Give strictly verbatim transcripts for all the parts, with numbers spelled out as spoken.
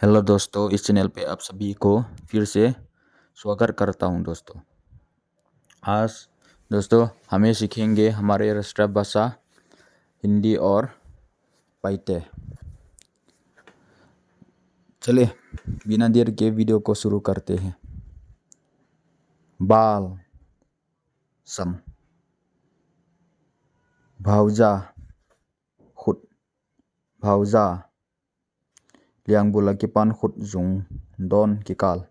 हेलो दोस्तों, इस चैनल पे आप सभी को फिर से स्वागत करता हूं दोस्तों। आज दोस्तों, हमें सीखेंगे हमारे राष्ट्रभाषा हिंदी और पाइते। चलिए, बिना देर के वीडियो को शुरू करते हैं। बाल, sam. Bhauja, khut. Bhauja, liangbul akipan khut zung dawn kikal.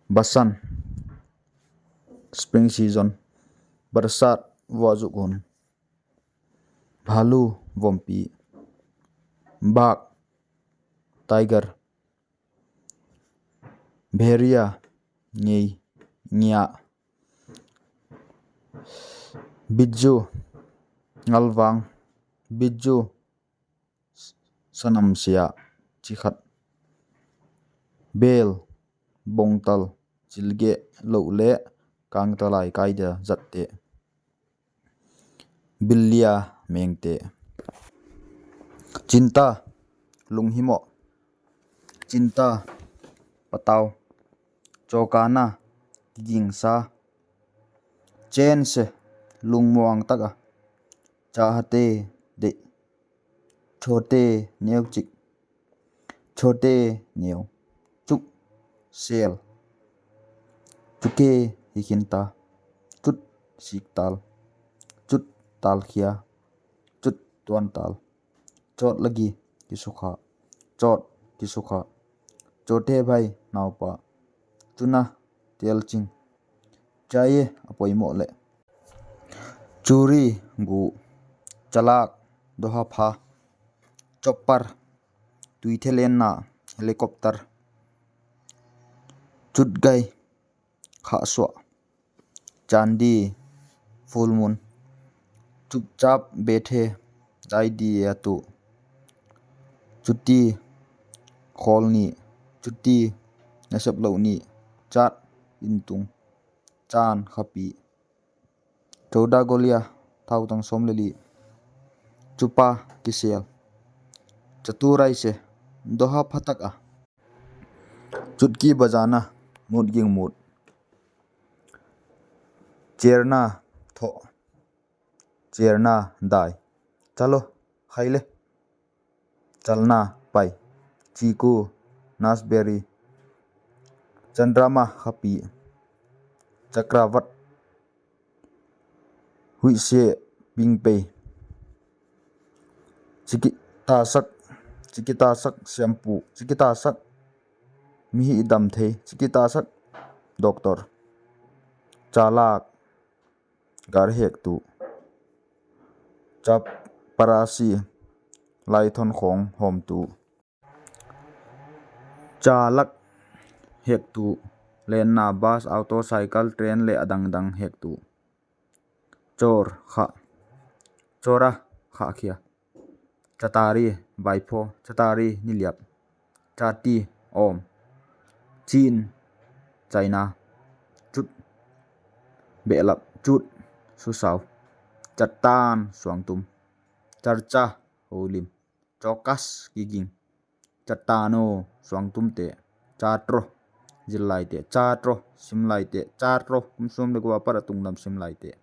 Basan, spring season. Barsat, vuahzuk hun. Bhalu, vompi. Bagh, tiger. Bheria, ngei, ngiah. Bijju, ngalvang. Bijju, sanam sia, chi khat. Bel, bongtal, chilgeh, louh leh kangtalai kai dia zatte. Billia, mengte. Chinta, lunghimoh. Chinta, patau. Chokana, kigingsa. Chense, lungmuang taka. Chahate, deih. Chote, neuchik. Chote, neu. Chuk, sel. Chuke, hikhinta. Chut, siktal. Chut, talkhia. Chut, tuantal. Chot lagi, kisukha. Chot, kisukha. Chote bhai, naupa. Chuna, telching. Chaiye, a poimoh leh. Churi, gu. Chalak, doha pha. Chopper, tuithelenna, helicopter. Chutgai, khahsuah. Chandi, full moon. Chupchap, bethe, dai dia tu. Chuti, khawl ni. Chuti, nasep lou ni. Chat, intung. Chan, khapi. Chouda golia, thautang sawm leh li. Chupa, kisel. Chaturai se, doha pha taka. Chutki bajana, mut ging mut. Cherna, thoh. Cherna, dai. Chalo, khai le. Chalna, pai. Chiku, nasberry. Chandrama, khapi. Chakravat, huihse, pingpei. Chikitasak, chikitasak, shampoo. Chikitasak, mihi damthei. Chikitasak, doctor. Chalak, gar hektu. Chaparasi, laithon khong hawmtu. Chalak, hektu. Lenna, bus, auto, cycle, train leh a dangdang hektu. Chor, khah. Chora, khahkhia. Chatari, vaipho. Chatari, niliap. Chati, awm. Chin, China. Chut, behlap. Chut, susau. Chatan, suangtum. Charcha, houlim. Chokas, kiging. Chatano, suangtumte. Chatro, zillaite. Chatro, simlaite. Chatro, kum sawm leh gua apat a tunglam simlaite.